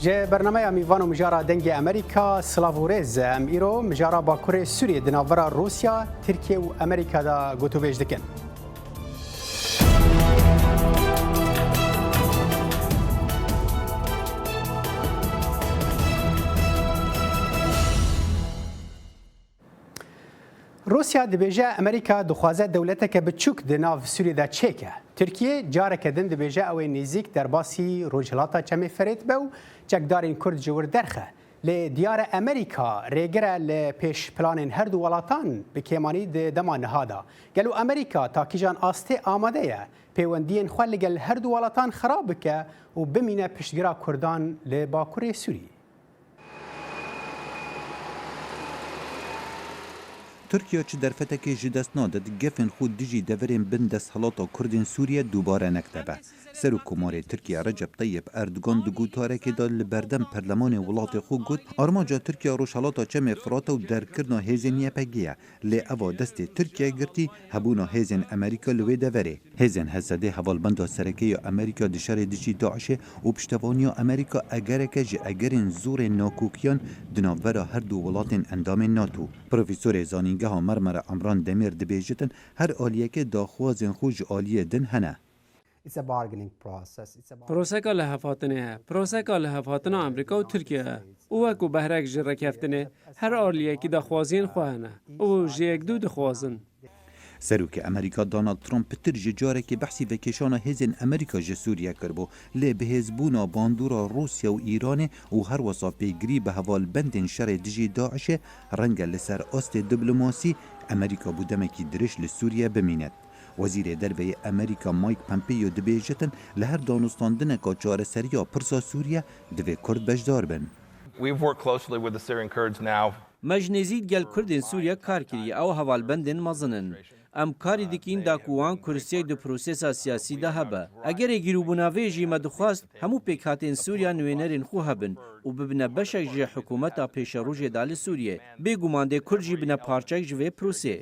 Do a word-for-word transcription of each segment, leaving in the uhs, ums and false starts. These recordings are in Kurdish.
Ji bernameya Mîvan û Mijara Dengê Amerîka, silav û rêz. Em îro mijara Bakurê Sûriyê di navbera Rûsya, Tirkiye û Amerîka de gotûbêj dikin. Rûsya dibêje Amerîka dixwaze dewleteke biçûk di nav Sûriyê de çêke. Tirkiye careke din dibêje ew ê nêzîk derbasî Rojhilata Çemê Ferêt be û çekdarên Kurd ji wir derxe. Lê diyar e Amerîka rêgir e li pêş planên her du welatan, bi kêmanî di dema niha de. Gelo Amerîka ta kîjan astê amade ye pêwendiyên xwe li gel her du welatan xirab bike û bimîne piştgira Kurdan li Bakurê Sûriyê? Tirkiye çi derfetekê ji dest nade, di gefên xwe dijî deverên bin desthilata Kurdên Sûriye dubare nekdeve. Serokkomarê Tirkiye Recep Tayyip Erdogan di gotarekê de li berdem perlemanê welatê xwe got, armanca Tirkiye Rojhelata Çemê Firat û derkirina hêzên Y P G ye, lê eva destê Tirkiye girtî hebûna hêzên Amerîka li wê deverê. Hêzên H S D hevalbenda sereke ya Amerîka di şerê dijî DAIŞê û piştevaniya Amerîka egereke ji egerên zorên nakokiyan di navbera her du welatên endamên NATO. Profesorê Zanîngeha Mermere Emran Demîr dibêjitin, her aliyekê daxwazên xwe ji aliyê din hene. It's a bargaining process. It's a bargaining Proseka lihevhatinê heye. Proseka lihevhatina Amerîka û Tirkiye heye. Û wekû behrek ji rêkeftinê, her aliyekî daxwaziyên xwe hene. Û ji yekdû dixwazin. Serokê Amerîka Donald Trump pitir ji carekê behsî vekêşana hêzên Amerîka ji Sûriye kiribû, lê bihêzbûna bandora Rûsya û Îranê û herwesa pêgirî bi hevalbendên şerê dijî DAIŞê renge li ser astê diplomasî Amerîka bo demekî dirêj li Sûriye bimîne. Wezîrê Derve yê Amerîka Mike Pompeo dibêjitin, li her danûstandineka çareseriya pirsa Sûriye divê Kurd beşdar bin. We've worked closely with the Syrian Kurds now. Me ji nêzîk gel Kurdên Sûriye kar kiriye, ew hevalbendên mezin in. Em karî dikîn da ku wan kursiyek di prosesa siyasî de hebe. Egerê girûbûna vê jî me dixwest hemû pêkhatên Sûriya nivênerên xwe hebin û bibine beşek ji hikûmeta pêşerojê de li Sûriyê. Bêguman dê Kurd jî bine parçek ji vê prosê.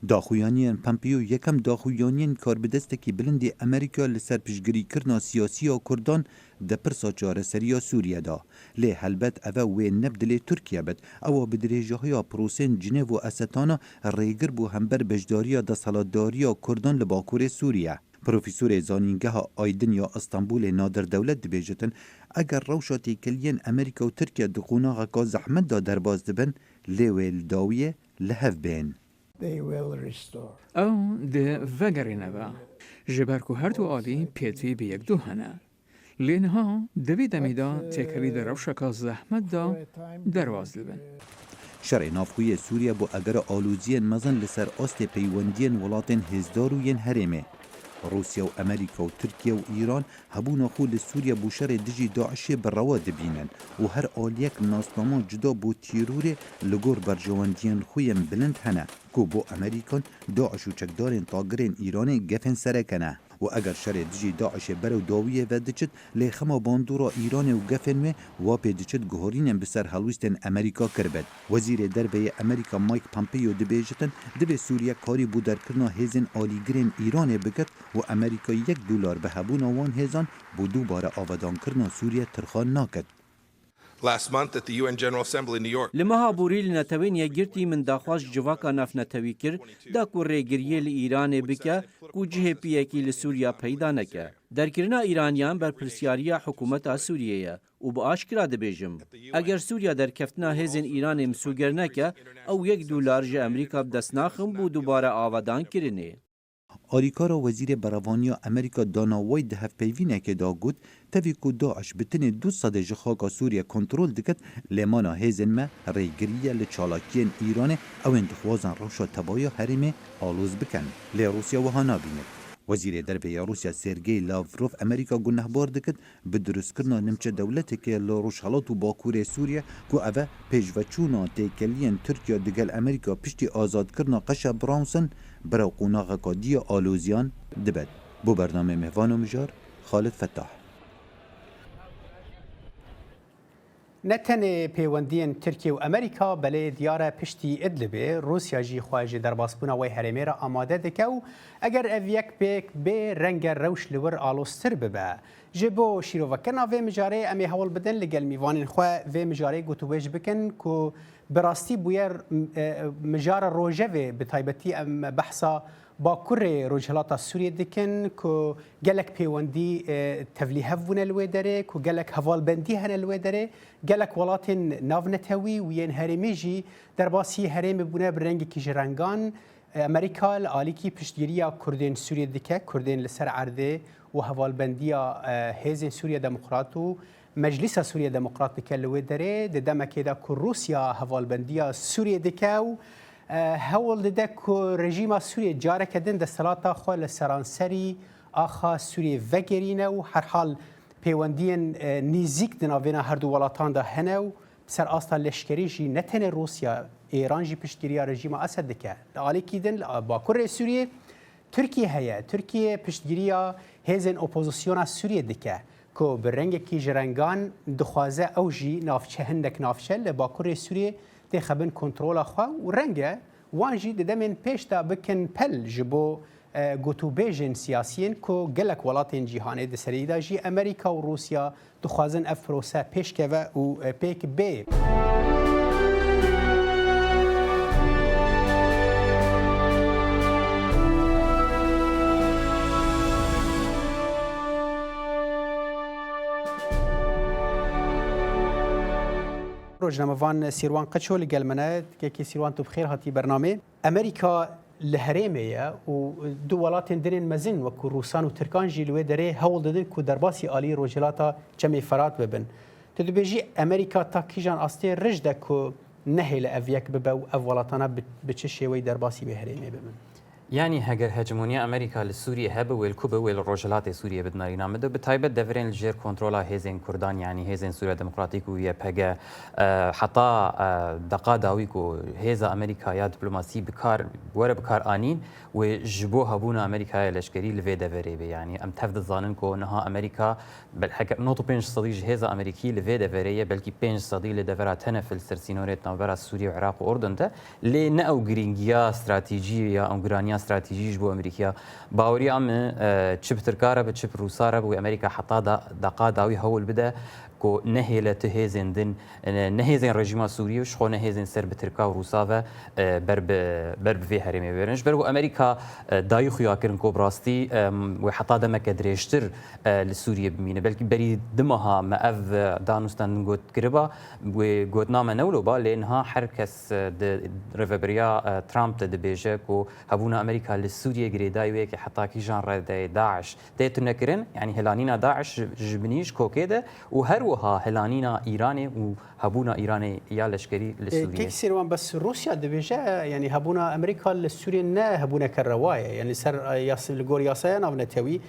Daxuyaniyên Pompeo yekem daxuyaniyên karbidestekî bilind ê Amerîka li ser piştgirîkirina siyasî ya Kurdan di pirsa çareseriya Sûriye de. Lê helbet ev e wê ne bi dilê Tirkiye bit, ewa bi dirêjahiya prosên Cinêv û Esetana rêgir bû hember beşdariya desthilatdariya Kurdan li Bakurê Sûriye. Profesorê Zanîngeha Aydin ya Stenbolê Nadir Dewlet dibêjitin, eger rewşa têkeliyên Amerîka û Tirkiye di qonaxeka zehmet de derbas dibin, lê wê li dawiyê li hev bên. They will restore. Ew dê vegerîne ve. Ji ber ku her du alî pêdivî bi yekdû hene. Lê niha di vî demî de têkilî di rewşeke zehmet de derbas dibin. Şerê navxwe yê Sûriye bo egera aloziyên mezin li ser astê peywendiyên welatên hêzdar û yên herêmê. Rûsya û Amerîka û Tirkiye û Îran hebûna xwe li Sûriye bo şerê dijî DAIŞê bi rewa dibînin û her aliyek nasnama cuda bo tîrorê li gor berjewendiyên xwe yên bilind hene ku bo Amerîkan, DAIŞ û çekdarên tagirên Îranê gefên sereke ne. Û eger şerê dijî DAIŞê berew dawiyê ve diçit, lê xema bandora Îranê û gefên wê wa pê diçit guherînên bi ser helwestên Amerîka kiribin. Wezîrê Derve yê Amerîka Mike Pompeo dibêjitin, divê Sûriye karî bo derkirina hêzên alîgirên Îranê biket û Amerîka yek dolar bi hebûna wan hêzan bo dubare avadankirina Sûriye tirxan nakit. Last month at the U N General Assembly in New York. Li meha borî li Netewên Yekgirtî min daxwaz ji civaka navnetewî kir, da ku rêgiriyê li Îranê bike ku cihê piyekî li Sûriya peyda neke. Derkirina Îraniyan berpirsiyariya hikûmeta Sûriyê ye û bi aşkira dibêjim, eger Sûriya derkeftina hêzên Îranê misûger neke, ew yek dolar ji Amerîka bi dest naxin bo dubare avadan kirinê. Alîkara Wezîrê Berevaniya Amerîka Dana White di hevpeyvînekê de got, tevî ku DAIŞ bi tenê du sedê ji xaka Sûriye kontrol diket, lê mana hêzên me rêgirî ye li çalakiyên Îranê, ew ên dixwazin rewşa tevaya herêmê aloz bikin. Lê Rûsya wiha nabînit. Wezîrê Derve yê Rûsya Sergey Lavrov Amerîka gunehbar dikit, bi dirustkirina nimçe dewletekê li Rojhelat û Bakurê Sûriye ku ev e pêşveçûna têkeliyên Tirkiye digel Amerîka piştî azadkirina Qeşa Bronson, berew qonaxeka dî ya aloziyan dibet. Bo bernameyê Mihvan û Mijar, Xalid Fetah. Ne tenê pêwendiyên Tirkiye û Amerîka, belê diyar e piştî Idlibê Rûsya jî xwe ji derbasbûna wê herêmê re amade dike û eger ev yek pêk bê, reng e rewş li wir aloztir bibe. Ji bo şîrovekirina vê mijarê em ê hewl bidin li gel mîvanên xwe vê mijarê gotûbêj bikin ku bi rastî bûyer, e, mijara rojevê bi taybetî em behsa Bakurê Rojhilata Sûriyê dikin ku gelek pêwendî, e, tevlîhev bûne li wê derê, ku gelek hevalbendî hene li wê derê, gelek welatên navnetewî û yên herêmî jî derbasî herêmê bûne bi rengekî ji rengan. E, Amerîka li alîkî piştgiriya Kurdên Sûriyê dike, Kurdên li ser erdê û hevalbendiya, e, Hêzên Sûriye Demokrat û Meclîsa Sûriye Demokrat dike li wê derê, di demekê de ku Rûsya hevalbendiya Sûriyê dike û, e, hewl dide ku rejîma Sûriyê careke din desthilata xwe li seranserî axa Sûriyê vegerîne û herhal pêwendiyên, e, nîzîk di navêna her du welatan de hene û bi ser asta leşkerî jî ne tenê Rûsya, Êran jî piştgiriya rejîma Esed dike. Li alîkî din li Bakurê Sûriyê Tirkiye heye. Tirkiye piştgiriya hêzên opozisyona Sûriyê dike ku bi rengekî ji rengan dixwaze ew jî navçe, hindek navçe li Bakurê Sûriyê têxe bin kontrola xwe û reng e wan jî di demên pêş de bikin pel ji bo, e, gotûbêjên siyasiyên ku gelek welatên cîhanê di serî de jî Amerîka û Rûsya dixwazin ev prose pêşkeve û, e, pêk bê. Rojnamevan Sîrwan Qeço li gel me ne. Kekê Sîrwan, tu bi xêr hatî bernamê. Amerîka li herêmê ye û du welatên din ên mezin wekû Rûsan û Tirkan jî li wê derê hewl didin ku derbasî alî Rojhilata Çemê Ferat bibin. Tu dibêjî Amerîka ta kîjan astê rij de ku nehêle ev yek bibe û ev welatana bi, bi çi şêweyî derbasî wê herêmê bibin? Yanî heger hecemoniya Amerîka li Sûriyê hebe, wê li ku be, wê li Rojhilatê Sûriyê be, di narîna min de, bi taybet deverên li jêr kontrola hêzên Kurdan, yanî Hêzên Sûriya Demokratîk û Y P G, e, heta, e, deqa dawî ku hêza Amerîka ya diplomasî bi kar, were bi kar anîn, wê ji bo hebûna Amerîkaya leşkerî li vê deverê be. Yanî em tev dizanin ku niha Amerîka bel-, heke nod û pênc sedî ji hêza Amerîkî li vê deverê ye, belkî pênc sedî li devera Tenef li ser sînorê di navbera Sûriyê û Iraq û Urdun de. Lê ne ew girîngiya stratejî ya ew giraniya stratejî ji bo Amerîkî ya. Baweriya min, e, çi bi Tirka re be, çi bi Rûsa re be, wê Amerîka heta da, deqa dawî hewl bide ku nehêle tu hêzên din, e, ne hêzên rejîma Sûriyê û ji xwe ne hêzên ser bi Tirka û Rûsa ve, e, ber bi, ber bi vê herêmê biberin. Ji ber ku Amerîka, e, dayî xuya kirin ku bi rastî, em, wê heta demeke dirêjtir, e, li Sûriyê bimîne. Belkî berî du meha me ev, e, danûstendin got kiriba, wê gotina me ne wilo ba, lê niha her kes, e, di rêveberiya, e, Trump de dibêje ku hebûna Amerîka li Sûriyê girêdayî wê yekê heta kîjan re de DAIŞ tê tunekirin, yanî hilanîna DAIŞ ji, ji binî, ji kokê de û her wiha hilanîna Îranê û hebûna Îranê ya leşkerî li Sûriyê. Kek Sîrwan, bes Rûsya dibêje, yanî hebûna Amerîka li Sûriyê ne hebûneke rewa ye. Yanî ser, e, yas-, li gor yasaya navnetewî,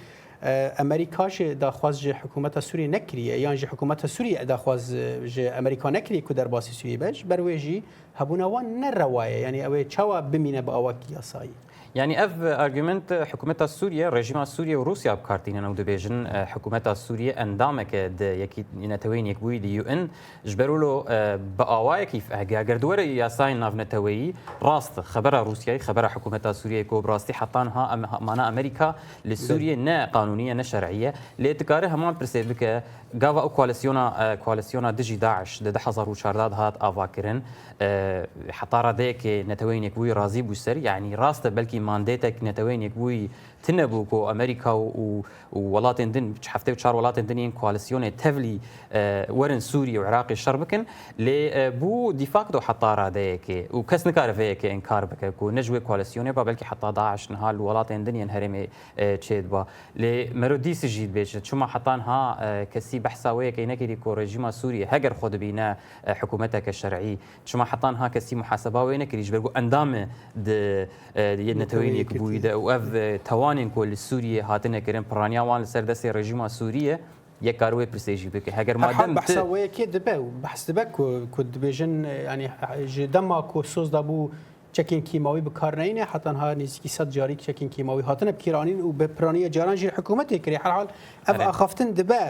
e, Amerîka jî daxwaz ji hikûmeta Sûriyê nekiriye, yan jî hikûmeta Sûriyê daxwaz, e, ji Amerîka nekiriye ku derbasî Sûriyê be. Ji ber wê jî hebûna wan ne rewa ye. Yanî ew ê çawa bimîne bi awakî yasayî? Yanî ev argument hikûmeta Sûriye, rejîma Sûriye û Rûsya bi kar tînin û dibêjin, e, hikûmeta Sûriye endameke di yekî-, Neteweyên Yekbûyî di U N, ji ber wilo, e, bi awayekî f-, eger di were yasayên navneteweyî rast xebera Rûsyayê, xebera hikûmeta Sûriyeyê ku bi rastî heta niha em-, mana Amerîka li Sûriye ne qanûnî ye, ne şer'î ye. Lê dikare heman pirsê bike, gava ew koalîsyona, e, koalîsyona dijî DAIŞ di du hezar û çardeh de hat avakirin, e, heta radeyekê Neteweyên Yekbûyî razî bû ser, yanî rast e, belkî mandêtek Neteweyên Yekbûyî tune bû ku Amerîka û, û, û welatên din, heftê û çar welatên din yên koalîsyonê tevlî, e, werin Sûriyê û Iraqê şer bikin, lê, e, bû de facto heta radeyekê û kes nikare vê yekê înkar bike ku ne ji wê koalîsyonê ba, belkî heta DAIŞ niha li welatên din yên herêmê, e, çêdiba. Lê mero dîsî jî dibêje, çima heta niha, e, kesî behsa wê yekê nekirî ku rejîma Sûriyê heger xwe dibîne, e, hikûmeteke şer'î, çima heta niha kesî muhaseba wê nekirî, ji ber ku endam e di, e, di Neteweyên Yekbûyî de û ev, e, tawanên ku li Sûriyê hatine kirin, piraniya wan li ser destê rejîma Sûriyê, yek kar wê pirsê jî bike. Heger madem behsa wê yekê dibe û behs dibe ku, ku dibêjin, e, yanî, e, ji dema ku soz dabû çekên kîmawî bi kar neyne, heta niha nêzîkî sed carî çekên kîmawî hatine bi kîr anîn û bi piraniya caran jî hikûmetê kirê. Herhal ev Erê. axaftin dibe.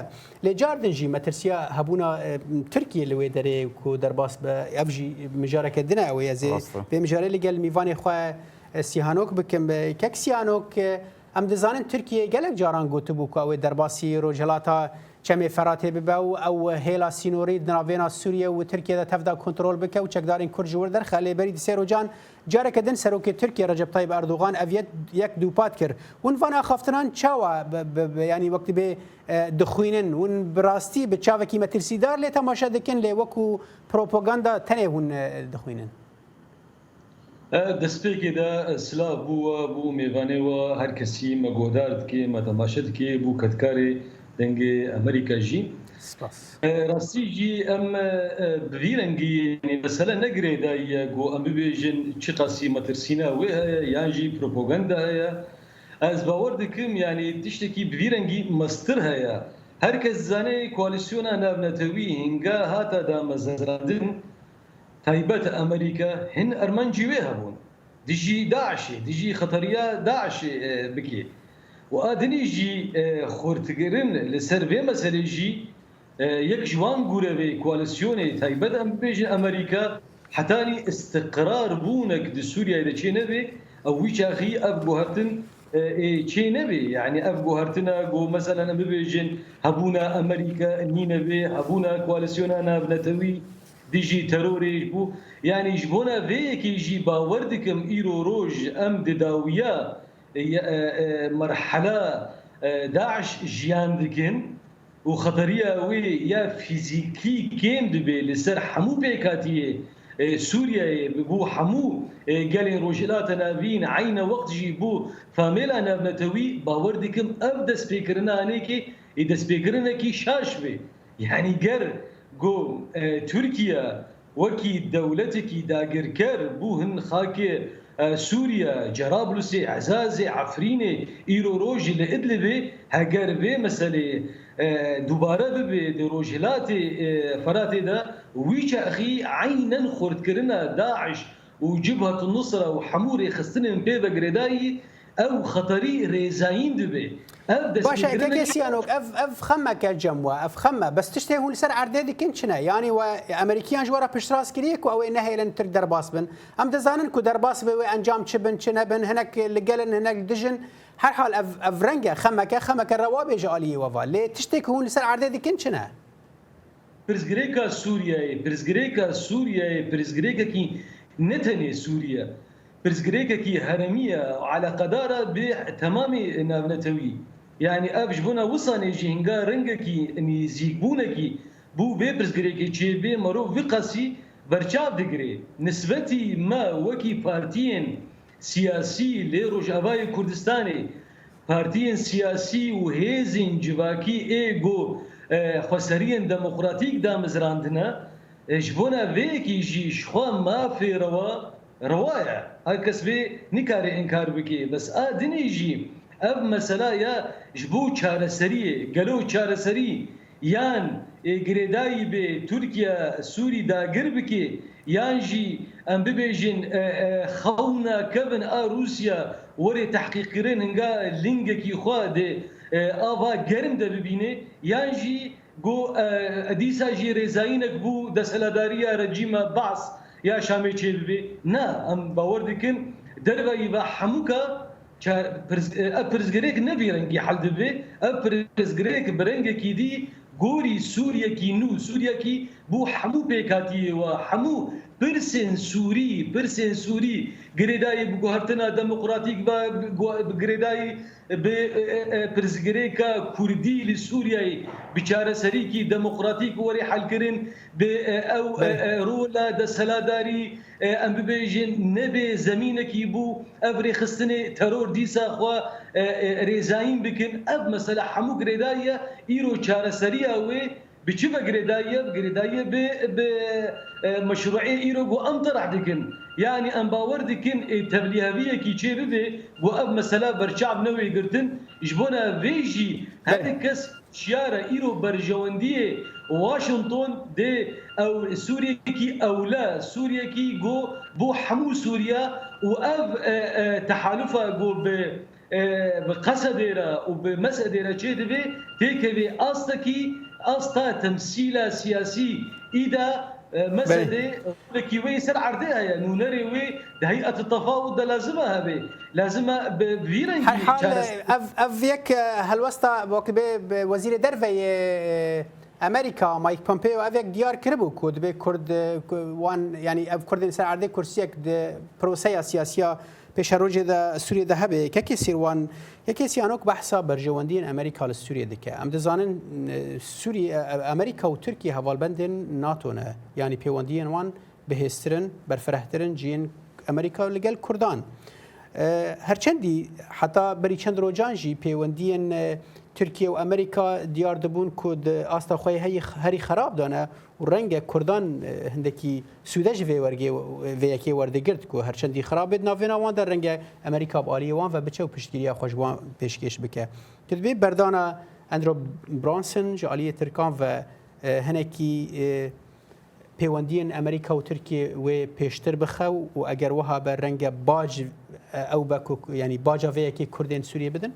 Lê car din jî metirsiya hebûna, e, Tirkiye li wê derê ku derbas be, ev jî mijareke din e. Ew ê ez ê Rast e. vê mijarê li gel mîvanê xwe, e, Sîhanok bikim. E, kek Sîhanok, e, em dizanin Tirkiye gelek caran gotibû ku ew ê derbasî Rojhilata Çemê Feratê bibe û ew hêla sînorî di navbêna Sûriye û Tirkiye de tev de kontrol bike û çekdarên Kurd ji wir derxe. Lê berî di sê rojan careke din Serokê Tirkiye Recep Tayyip Erdogan ev yek, yek dûpat kir. Hûn van axaftinan çawa bi, bi, bi, yanî wek dibê, e, dixwînin? Hûn bi rastî bi çavekî metirsîdar lê temaşe dikin, lê wekû propaganda tenê hûn, e, dixwînin? E, destpêkê de, e, silav bû we, bû mêvanê we, her kesî me guhdar dike, me temaşe dike, bû kedkarê Dengê Amerîka jî. Spas. E, rastî jî em, e, e, bi vî rengî, yanî mesele ne girêdayî ye ku em bibêjin çiqasî metirsîna wê heye yan jî propaganda heye. Ez bawer dikim, yanî tiştekî bi vî rengî mestir heye. Her kes dizane koalîsyona navnetewî hinga hata damezrandin, taybet Amerîka, hin armancî wê hebûn. Dijî DAIŞê, dijî xeteriya DAIŞê, e, bikê. Û a dinî jî, e, xurtkirin li ser vê meselê jî, e, yek ji wan gurevê koalîsyonê taybet em bibêjin Amerîka, hetanî istiqrar bûnek di Sûriyeyê de çê nebe, ew wî çaxî ev guhertin, e, ê çê nebe. Yanî ev guhertina ku, meselen, em bibêjin hebûna Amerîka nîne bê, hebûna koalîsyona navnetewî dijî terorê ji bo, yanî ji bona vê yekê jî bawer dikim îro roj em di dawiya, e, e, e, merhela, e, DAIŞ jiyan dikin û xeteriya wê ya fîzîkî kêm dibe li ser hemû pêkhatiyê, e, Sûriyeyê, bi bo hemû, e, gelên Rojhilata Navîn, eyne wext jî bo famêla navnetewî, bawer dikim ev destpêkirina anêkê ê destpêkirinekî şaş be. Yanî ger ku, e, Tirkiye wekî dewletekî dagirker bo hin xakê, e, Sûriye, Cerablusê, Ezazê, Efrînê, îro roj li Idlibê, heger vê meseleyê, e, dubare bibe di Rojhilatê, e, Feratê de, wî çaxî eynen xurtkirina DAIŞ û Cibhet Nusra û hemû rêxistinên pê ve girêdayî, ew xeterî rêzayîn dibe. Ev Baş e, destpêkirinekî kekê Sîhanok, ev, ev xemeke cem we, ev xem e. Bes tiştê hûn li ser erdê dikin çi ne? Yanî we Amerîkiyan ji we re piştrast kiriye ku ew ê nehêlin Tirk derbas bin? Em dizanin ku derbas be wê encam çi bin, çi nebin, hinek li gel in, hinek li dij in. Herhal ev, ev reng e, xemeke, xemeke rewa bê ji aliyê we ve. Lê tiştê ku hûn li ser erdê dikin çi ne? Pirsgirêka Sûriyeyê, pirsgirêka Sûriyeyê, pirsgirêkekî ne tenê Sûriye, pirsgirêkekî herêmî ye, eleqedar e bi temamê navnetewî. Yanî ev ji bona wisanê jî hinga rengekî nêzîkbûnekî bo vê pirsgirêkê çêbê, merov vî qasî berçav digire. Nisbetî me wekî partiyên siyasî lê Rojavayê Kurdistanê, partiyên siyasî û hêzên civakî ê ku, e, xweseriyên demokratîk damezrandine, e, ji bona vê yekê jî ji xwe mafê rewa, rewa ye. Her kes vê nikare înkar bike. Bes a dinê jî ev mesela ya ji bo çareseriyê, gelo çareserî yan, e, girêdayî bê Tirkiye Sûrî dagir bike, yan jî em bibêjin, e, e, xewna kevin a Rûsya were tehqîqkirin hinga lingekî xwe di, e, ava germ de bibîne, yan jî ku, e, dîsa jî rêzayînek bo desthilatdariya rejîma Baas ya Şamê çêbibe. Na, em bawer dikin derveyî ve hemûka Ça-, pirz-, e, ev pirsgirêk ne vî rengî hel dibe. Ev pirsgirêk bi rengekî dî gorî Sûriyekî nû, Sûriyekî bo hemû pêkhatiyê we, hemû pirsên Sûrî, pirsên Sûrî girêdayî bi guhertina demokratîk ve, bi gu-, bi girêdayî bi, e, e, e, pirsgirêka Kurdî li Sûriyeyê bi çareserîkî demokratîk were helkirin, bi, e, ew, e, Belê. e, rola desthilatdarî, e, em bibêjin, nebe zemînekî bo ev rêxistinê teror dîsa xwe, e, e, rêzayîn bikin. Ev mesele hemû girêdayî ye. Îro çareseriya wê bi çi ve girêdayî ye? Girêdayî ye bi, bi, e, meşrûê îro ku em tereh dikin. Yanî em bawer dikin, ê tevlîheviyekî çê bibe ku ev mesele berçav newê girtin. Ji bona vê jî her Belê. kes şiyar e. Îro berjewendiyê Washington dê ew Sûriyekî ewle, Sûriyekî go bo hemû Sûriya û ev, e, e, tehalufa go bi, e, bi Qesedê re û bi Mesedê re çêdivê, têkevê astekî, asta temsîla siyasî îda, e, Belê. Mesedê, rolekî wê ser erdê heye. Nûnerê wê di heyet tefawut de lazim e hebe. Lazim e bi vî rengî Herhal, çares- ev, ev yek, e, helwesta wekî bê, bi Wezîrê Derve yê, e, Amerîka, Mike Pompeo, ev yek diyar kiribû ku dibê Kurd, e, ku wan, yanî ev Kurdên ser erdê kursiyek di proseya siyasiya pêşerojê de Sûriyê de hebe. Kekê Sîrwan, Kekê Sîhanok behsa berjewendiyên Amerîka li Sûriyê dike. Em dizanin, e, Sûriye, e, Amerîka û Tirkiye hevalbendên NATO ne. Yanî pêwendiyên wan bihêztir in, berfirehtir in cihên Amerîka li gel Kurdan. E, herçendî heta berî çend rojan jî pêwendiyên, e, Tirkiye û Amerîka diyar dibûn ku di asta xwe yê heyî herî xerab de ne û renge Kurdan, e, hindekî sûde ji vê wergê, vê yekê werdigirt ku herçendî xerab bê di navêna wan de renge Amerîka bi aliyê wan ve biçe û piştgiriya xwe ji wan pêşkêş bike. Tu dibê berdana Andrew Brunson ji aliyê Tirkan ve, e, hinekî, e, pêwendiyên Amerîka û Tirkiye wê pêştir bixe û eger wiha be renge bac, e, ew be ku, yanî baca vê yekê Kurdên Sûriyê bidin?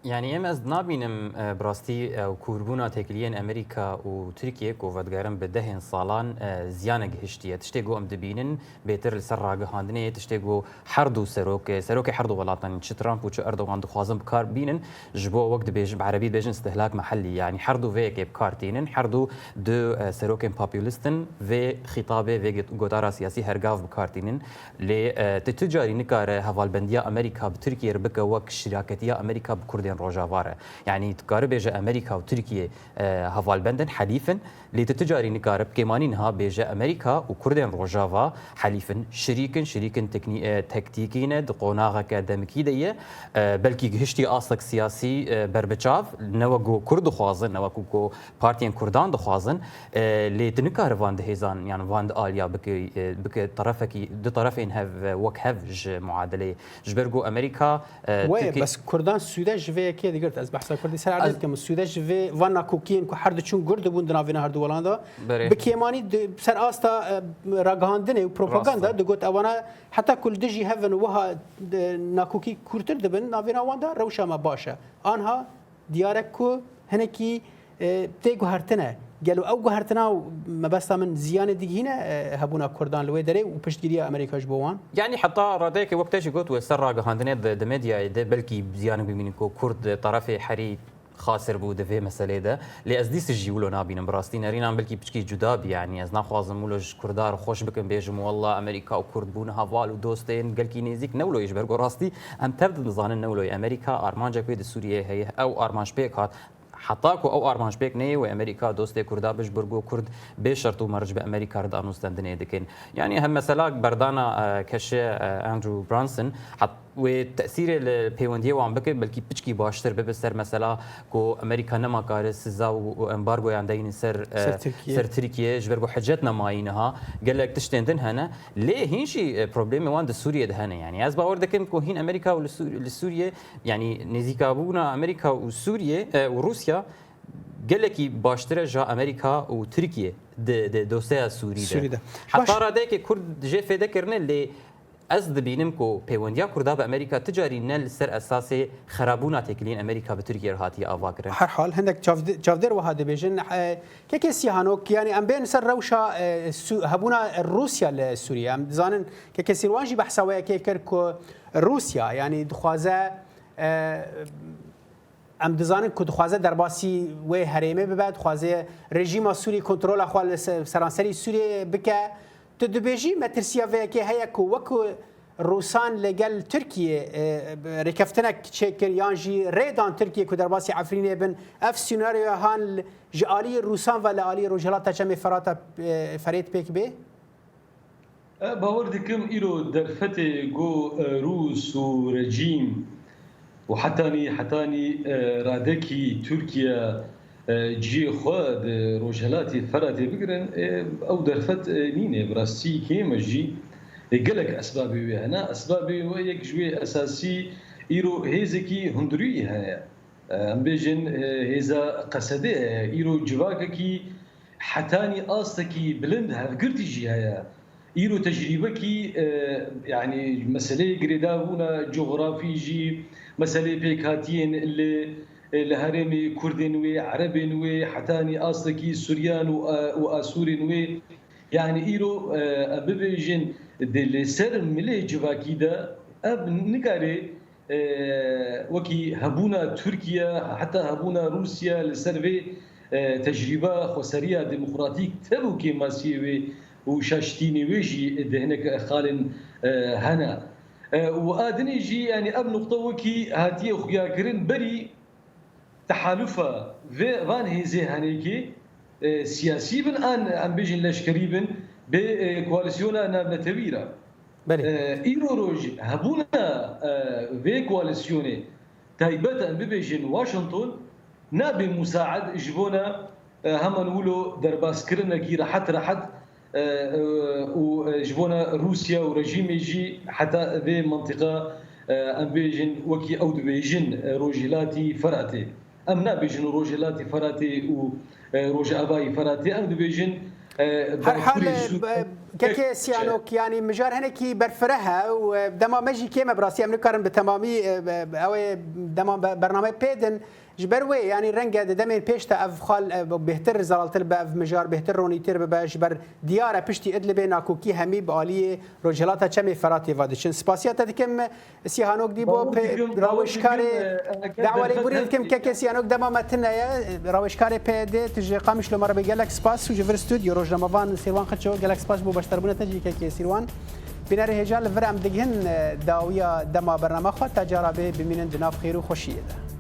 Yanî em ez nabînim, e, bi rastî, e, kûrbûna têkiliyên Amerîka û Tirkiye ku vedigerin bi dehên salan, e, ziyane gihiştiye. Tiştê ku em dibînin bêtir li ser ragihandinê, tiştê ku her du serok, e, serokê her du welatan, çi Trump û çi Erdogan dixwazin bi kar bînin, ji bo wek dibêjin, bi erebî dibêjin istihlak mehellî, yanî her du vê yekê bi kar tînin, her du du, e, serokên populist in, vê xîtabê, vê get-, gotara siyasî her gav bi kar tînin. Lê, e, tu, tu carî nikare hevalbendiya Amerîka bi Tirkiyê re bike wek şiraketiya Amerîka bi Kurdên Rojava re. Yanî dikare bêje Amerîka û Tirkiye, e, hevalbend in, helîf in. Lê tu, tu carî nikare bi kêmanî niha bêje Amerîka û Kurdên Rojava helîf in, şirîk in, şirîkin teknî-, e, tektîkî ne, di qonaxeke demikî de ye. E, belkî gihiştî astek siyasî, e, berbiçav, ne wek ku Kurd dixwazin, ne wek ku partiyên Kurdan dixwazin, e, lê tu nikare van di hêzan, yan van di aliya bike, e, bike terefekî, du terefên hev, e, wek hev ji muadeleyê. Ji ber ku Amerîka, e, Wê, Tirkiye bes Kurdan sûde ji vê yekê digirt. Ez behsa Kurdî ser erdê Ez dikim. Sûde ji vê van nakokiyên ku her diçûn gur dibûn di navêna her du welan de. Berê. Bi kêmanî di ser asta, e, ragihandinê û propaganda Rast e. digot ewana heta ku li dijî hev in wiha, e, nakokî kûrtir dibin, navêna wan de rewşa me baş e. Anha diyar e ku hinekî, e, tê guhertine. Gelo ew guhertina û mebesta min ziyanê digihîne, e, hebûna Kurdan li wê derê û piştgiriya Amerîka ji bo wan? Yanî heta radeyekê wek te jî got, wê ser ragihandinê di, di medyayê de belkî ziyanek bibînin ku Kurd di terefê herî xasir bû di vê meselê de. Lê ez dîsa jî wilo nabînim bi rastî. Nerînan belkî piçkî cuda bî, yanî ez naxwazim wilo ji Kurda re xweş bikim, bêjim walla Amerîka û Kurd bûn heval û dostên gelkî nêzîk. Ne wilo yî, ji ber ku rastî em tev dizanin ne wilo yî. Amerîka armancek wê di Sûriyeyê heye. Ew armanc pêk hat. Heta ku ew armanc pêk neyê wê Amerîka dostê Kurda be, ji ber ku Kurd bê şert û merc bi Amerîka re dano stendinê dikin. Yanî hem mesela berdana, e, keşe, e, Andrew Brunson, hat wê tesîrê li pêwendiyê wan bike, belkî piçkî baştir bibe ser mesela ku Amerîka nema kare siza û, û embargoyan deynin ser, e, Ser Tirkiye. ser Tirkiye, ji ber ku hicet nemayî niha, gelek tiştên din hene. Lê hîn jî, e, problemê wan di Sûriyê de hene. Yanî ez bawer dikim ku hîn Amerîka û li Sû-, li Sûriyê, yanî nêzîkabûna Amerîka û Sûriyê, e, û Rûsya gelekî baştir e ji Amerîka û Tirkiye di, di doseya Sûrî de. Sûrî de. Heta Baş. radeyekê Kurd jê fêde kirine, lê ez dibînim ku pêwendiya Kurda bi Amerîka ti carî ne li ser esasê xerabûna têkiliyên Amerîka bi Tirkiye re hatiye avakirin. Her hal, hindek çavde-, çavdêr wiha dibêjin, e, Kekê Sîhanok, yanî em bên ser rewşa, e, Sû-, hebûna Rûsya li Sûriyê. Em dizanin Kekê Sîrwan jî behsa wê yekê kir ku Rûsya, yanî dixwaze, e, em dizanin ku dixwaze derbasî wê herêmê bibe, dixwaze rejîma Sûrî kontrola xwe li se-, seranserî Sûriyê bike. Tu dibêjî metirsiya vê yekê heye ku wek ku Rûsan li gel Tirkiyê, e, rêkeftinek çêkir yan jî rê dan Tirkiyê ku derbasî Efrînê bin, ev sînaryoya han li, ji alî Rûsan ve li alî Rojhilata Çemê Ferata, e, Ferêt pêk bê? E, bawer dikim îro derfetê ku, e, Rûs û rejîm û hetanî, hetanî, e, radekî Tirkiye, e, cihê xwe di Rojhelatê Feratê bigirin, e, ew derfet, e, nîne. Bi rastî kêm e jî, e, gelek esbabê wê hene. Esbabê wê yek ji wê esasî îro hêzekî hundirî heye. Em bêjin, e, hêza Qesedê heye. Îro civakekî hetanî astekî bilind hevgirtî jî heye. Îro tecrîbekî, e, yanî meseleyê girêdabûna cografî jî, meseleyê pêkhatiyên li, e, li herêmê Kurdên wê, Erebên wê, hetanî astekî Suryan û, e, û Asûrên wê. Yanî îro, e, em bibêjin, di, li ser milê civakî de ev nikare, e, wekî hebûna Tirkiye, heta hebûna Rûsya li ser vê, e, tecrîba xweseriya demokratîk tev û kêmasiyê wê û şaştînê wê jî di hinek xalên, e, hene. E, û a dinê jî, yanî ev nuqte wekî hatiye xuyakirin berî tehalufa vê van hêzê henêkê, e, siyasî bin an em bêjin leşkerî bin bê, e, koalîsyona navnetewî re. Belê. E, îro roj hebûna, e, vê koalîsyonê taybet em bibêjin Washington nabe musaed ji bona, e, heman wilo derbaskirinekî rehet rehet, e, e, û, e, ji bona Rûsya û rejîmê jî heta vê mintiqa, e, em bêjin wekî ew dibêjin, e, Rojhilatî Feratê. Em nabêjin Rojhilatî Feratê û, e, Rojavayî Feratê, em dibêjin, e, Her hal, Bakurê Sûriyê. Kekê Siyanok, yanî mijar hinekî berfireh e û, e, dema me jî kêm e, bi rastî em nikarin bi temamî, e, e, ew ê dema be-, bernameyê pê din. Ji ber wê, yanî reng e di demên pêş de ev xal, e, bêhtir zelaltir be, ev mijar bêhtir ronîtir bibe, ji ber diyar e piştî Idlibê nakokî hemî bi aliyê Rojhilata Çemê Feratê ve diçin. Spasiya te dikim, Sihanok Dîbo, Bawer pê-, dikim, bawer rawêjkarê dikim, e, eger dawa derfet lêborî dikim, hebe. Kekê Sihanok dema me tune ye, rawêjkarê P Y D, tu ji Qamişlo me re bê gelek spas û ji vir stûdyo rojnamevan Sîrwan Xirço gelek spas bo beşdarbûna te jî Kekê Sîrwan. Bînerê hêja li vir em digihin, e, dawiya dema bernama xwe, ta cara bê bimînin di nav xêr û xweşiyê de.